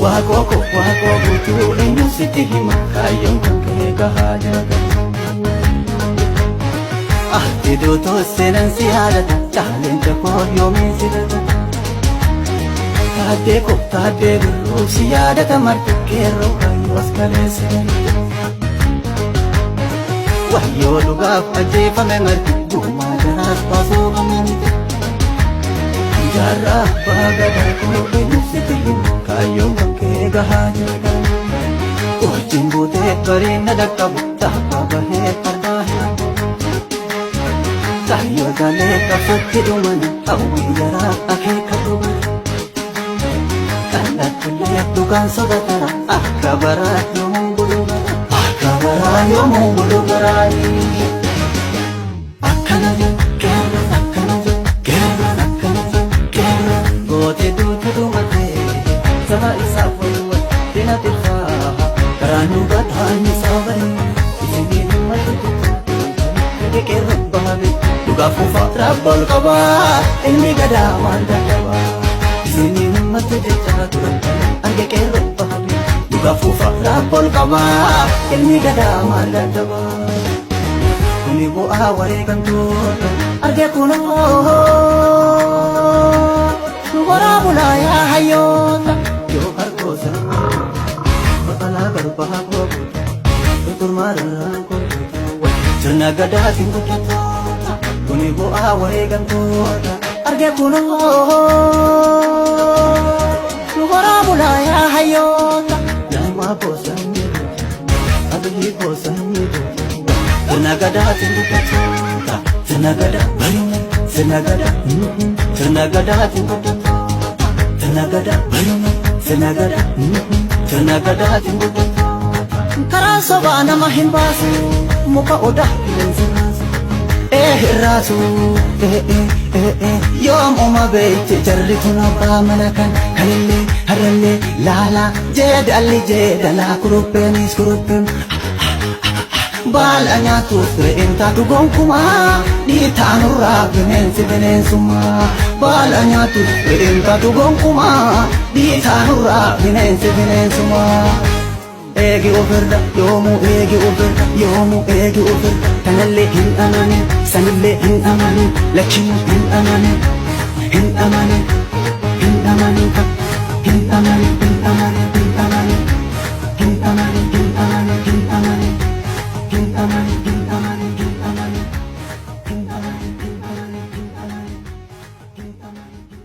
Waaqoo koo waaqoo guutuu eenyu sitti hima kaayyoon kan kee gahaa jira gama. Ati duutuu seenan si yaadata caaleen jakoo yoomiin si dagata. Taaddee koo taaddee birruu si yaadata marti qeerroo kaayyoo as kaleessa gala. Wayyoo dhugaaf ajjeefame marti gumaa jaraas baasuu qabna. Jaarraa abbaa gadaa koo eenyu sitti hima kaayyoon kan kee gahaa jira gama. Wajjin buutee bariin na dhaqqabu taaphaa bahee fardaa hin Kaayyoo galee qabsootti dhumani hawwii jaraa akeeka dhugan. Kallattillee dhugaan sodatara akka baraa yoomuu bulu bara. Akka baraa yoomuu bulu baraanii. Akkana jedhu qeerroon akkana jedhu qeerroon akkana jedhu qeerroon. Gootee duutu dhumatee saba isaaf waywat dina tirfaa. Karaan nu gataan isaa bari isinii himmatu jecha qeerroon bahabe. Dhugaaf kufa rabbool qabaa ilmi gadaa maal dadhabaa. Isinii himmatu jecha turan arge qeerroon bahabe. Dhugaaf kufa rabbool qabaa ilmi gadaa maal dadhabaa. Kuni bu'aa wareegamtoota arge kunoo nu horaa bulaa yaa hayyoota yoo harkoosa baqalaa garbaa koo turmaarraa koo sirna gadaatiin guddatoota kuni bu'aa wareegamtoota arge kunoo nu horaa bulaa yaa hayyoota lammaa boosanii abiyyi boosanii sirna gadaatiin guddatoota sirna gadaa barina sirna gadaa sirna gadaatiin guddatoota sirna gadaa barina sirna gadaa sirna gadaatiin guddatoota karaa sobaa nama hin baasu muka odaa qilleensi raasu ee hin raasu ee ee ee ee yoom uma beekte jarri kun abbaa mana kan kanillee har'allee laalaa jeedalli jeedalaa kurupheenis kurupheen baala nyaatuuf re'een taatu gonkumaa dhiitaanurraa bineensi bineensummaa baala nyaatuuf re'een taatu gonkumaa dhiitaanurraa bineensi bineensummaa. Eegi ofirra yoomuu eegi ofirra yoomuu eegi ofirra kanallee hin amanin sanillee hin amanin lachinuu hin amanin hin amanin hin amanin hin amanin hin amanin hin amanin hin amanin hin amanin hin amanin hin amanin hin amanin hin amanin hin amanin hin amanin hin amanin hin amanin.